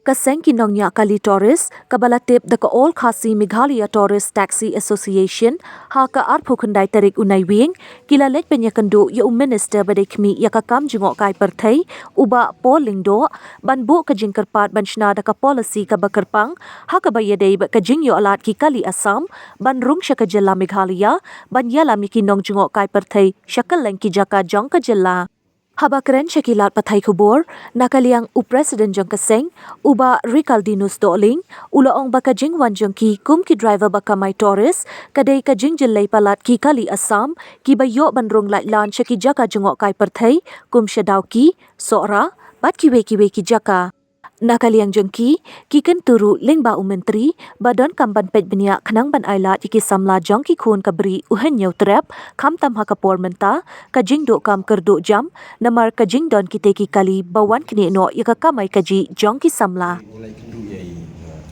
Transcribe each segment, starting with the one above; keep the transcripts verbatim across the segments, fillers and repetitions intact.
Ka seng ki nongñiah kali tourist kaba la tip da ka All Khasi Meghalaya Tourist Taxi Association ha ka arphew khyndai tarik u Naiwieng ki la leit ban ïakynduh ïa u Minister ba dei khmih ïa ka kam jngohkai pyrthei u Bah Paul Lyngdoh ban buh ka jingkyrpad ban shna da ka policy kaba kyrpang ha kaba ïadei bad ka jingïoh lad ki kali Assam ban rung sha ka jylla Meghalaya ban ïalam ïa ki nongjngohkai pyrthei sha kylleng ki jaka jong ka jylla. Haba kren sha ki lad pathai khubor na ka liang u President jong ka seng u Bah Rikaldinus Dohling u la ong ba ka jingwan jong ki kum ki driver ba kamai tourist ka dei ka jingjyllei palat ki kali Assam kiba ïoh ban rung laitlan sha ki jaka jngohkai pyrthei kum sha Dawki, Sohra bad kiwei kiwei ki jaka. Na ka liang jong ki, ki kyntu ruh lyngba u Myntri ba donkam ban peit bniah khnang ban ailad ïa ki samla jong ki khun ka Bri u Hynñiewtrep, khamtam ha ka por mynta ka jingduh kam kyrduh jam namar ka jingdon kitei ki kali ba wan knieh noh ïa ka kamai kajih jong ki samla. Ngi la ïakynduh ïa i, uh,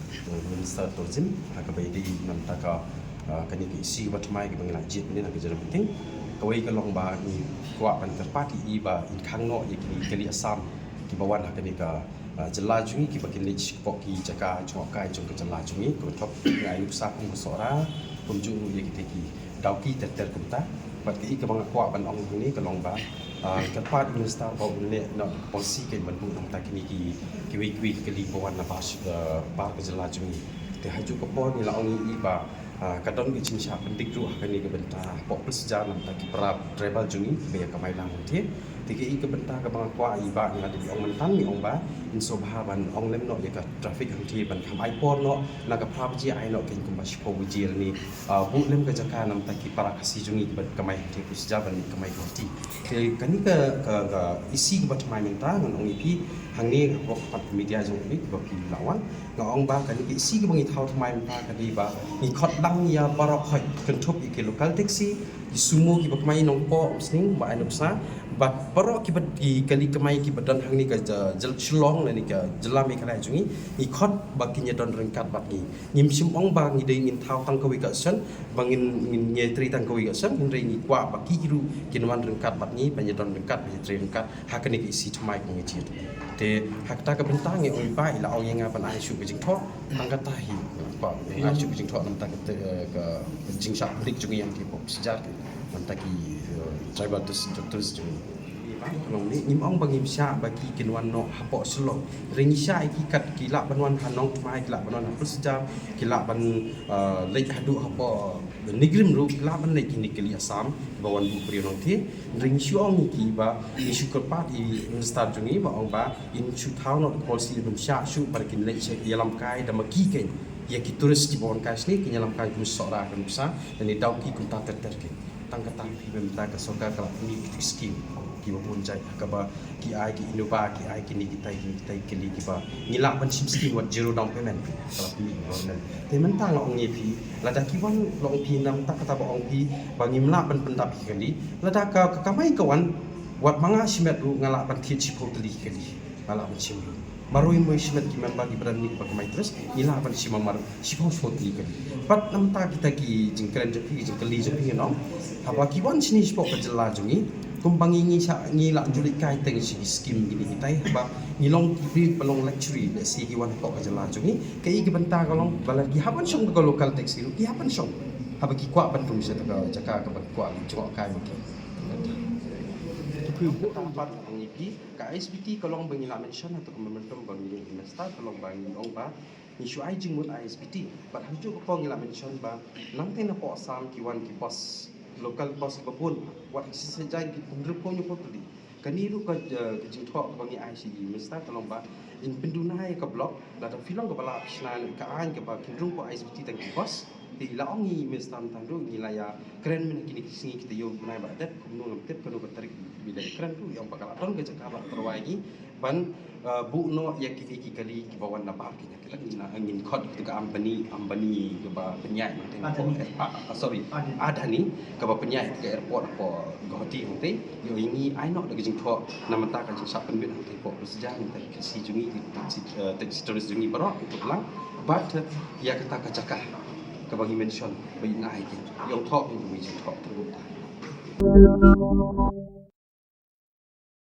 Minister Tourism ha kaba ïadei na bynta ka, uh, kane ka issue ba thymmai kaba ngi la jied mynne na ka general meeting. Kawei ka long ba ngi kwah ban kyrpad ïa i ba in khang noh ïa ki kali Assam kiba wan ha kane ka, uh, jylla jong ngi kiba kin leit shapoh ki jaka jngohkai jong ka jylla jong ngi, ka bynta ngi ai nuksa kum ka Sohra, kumjuh ruh ïa kitei ki Dawki ter ter kumta. Bad kaei kaba nga kwah ban ong hangne ka long ba, uh, kyrpad ïa u Minister ba un leh noh policy kein ban buh na bynta kine ki kiwei kiwei ki kali ba wan na bar, uh, bar ka jylla jong ngi. Te ha juh ka por ngi la ong ïa i ba, ah, ka don ka jingshah pyndik ruh ha kane ka bynta hapoh Pulsjar na bynta ki para tribal jong ngi kiba ïa kamai lang hangtei. Te kaei ka bynta kaba nga kwah ïa i ba ngi la dei ong mynta ngi ong ba ngin sngewbha ban ong lem noh ïa ka traffic hangtei ban kham ai por noh na ka phra baje ai noh kein kumba shiphew baje lane, ah, buh lem ka jaka na bynta ki para Khasi jong ngi kiba kamai hangtei Pulsjar ban kamai Guwahati. Te kane ka, ka, ka issue kaba thymmai mynta ngan ong ïa phi hangne hapoh pat media jong phi kiba phi la wan. Nga ong ba kane ka issue kaba ngi thaw thymmai mynta ka dei ba ngi khot lang ïa baroh khoit, kynthup ïa ki local taxi, ki sumo kiba kamai Nongpoh, Umsning, ba ai nuksa bad baroh kiba ki kali kamai kiba don hangne ka jylla Shillong lane ka jylla Meghalaya jong ngi, ngi khot ba kin ïa don ryngkat bad ngi. Ngim shym ong ba ngi dei ngin thaw tang kawei ka session ba ngin, ngin ïa trei tang kawei ka session, hynrei ngi kwah ba ki ruh kin wan ryngkat bad ngi ban ïa don ryngkat ban ïa trei ryngkat ha kane ka issue thymmai kaba ngi jied. Te ha kata ka bynta ngi ong ba i la ong ïa nga ban ai shuh ka jingthoh, tang kata hi, ba ong ai shuh ka jingthoh na bynta ka, eh, ka jingshah pyndik jong ngi ïa ki pop sejar ki na bynta ki, eh, tribal tourist, tourist jong ngi. Ba ka long ne ngim ong ba ngim shah ba ki kin wan noh hapoh Shillong. Hynrei ngi shah ïa ki kat ki lah ban wan ha Nongthymmai, ki lah ban wan ha Pulsejar, ki lah ban, eh, leit haduh hapoh Nongrim ruh, ki lah ban leit kine ki kali Assam ba wan buh briew Nongthymmai. Hynrei ngi shu ong ïa ki ba ngi shu kyrpad ïa i Minister jong ngi ba ong ba in shu thaw noh ka policy, ym shah shuh ba kin leit sha ïalam kai da ma ki kein. Ïa ki tourist kiba wan kai shane kin ïalam kai kum Sohra kum Pulsejar, lane Dawki kumta ter ter kein. Tang kata phi, mynta ka sorkar ka la pynmih ki skim kiba bun jait, ha kaba ki ai ki Innova, ki ai kine kitai, kine kitai kali kiba ngi lah ban shim skim wat zero down payment, ka la pynmih ka government. Te mynta nga ong ïa phi, lada ki wan, la ong phi na bynta kata ba ong phi ba ngim lah ban pyndap ïa ki kali, lada ka, ka kamai ka wan wat ma nga shimet ruh nga lah ban thied shiphew tylli ki kali, nga lah ban shim ruh. Marwei marwei shimet ki member kiba don hangne kiba kamai tourist, ngi lah ban shim mar shiphew shiphew tylli ki kali. Bad na bynta kita ki jingkren jong phi, ki jingkylli jong phi, ngan ong, haba ki wan shane shapoh ka jylla jong ngi, kumba ngi, ngi shah, ngi lah ju leit kai teng sha ki skim kine kitai, haba ngi long ki briew ba long luxury, lehse ki wan hapoh ka jylla jong ngi, kaei ka bynta ka long ba lada ki hap ban shong da ka local taxi ruh, ki hap ban shong haba ki kwah ban rung sha ka jaka kaba ki kwah, ki jngoh kai ma ki. Ka I S B T ka long ba ngi la mention ha kato ka memorandum ba ngi, ngi start ka long ba ngi ong ba ngi shu ai jingmut I S B T. Bad ha kajuh ka por ngi la mention ba nangta napoh Assam ki wan ki bus, local bus kiba bun, wat ha shi sien jaiñ ki pynrem ko ñu ko tylli. Kane ruh ka, eh, ka jingthoh kaba ngi ai sha i Minister ka long ba in pynduna ïa ka block, lada phi long kaba lah phi shna ïa ka aiñ kaba kin rung ko I S B T tang ki bus. Te i la ong i Minister mynta ruh ngi la ïa kren mynne kine ki sngi kita ïoh bnai ba dep, kumno ngam tip kano ka tarik, ngi la ïa kren ruh, i ong ba ka la don ka jaka ba tyrwa ïa ngi ban, eh, buh noh ïa kine ki kali kiba wan na bar kine. Te la ngi na, ngin khot ïa ka Ambani, Ambani kaba pynïaid mynta ko, eh, ah, ah, sorry, Adani kaba pynïaid ka airport hapoh Guwahati hangtei. Ïoh, ïa ngi ai noh da ka jingthoh na bynta ka jingshah pynbit hangtei hapoh Pulsejar, na bynta ki Khasi jong ngi, ki taxi, eh, taxi tourist jong ngi baroh, ki Kutlang. Bad ïa kata ka jaka kaba ngi mention ba in ai ki, ïoh thoh, ngi thoh.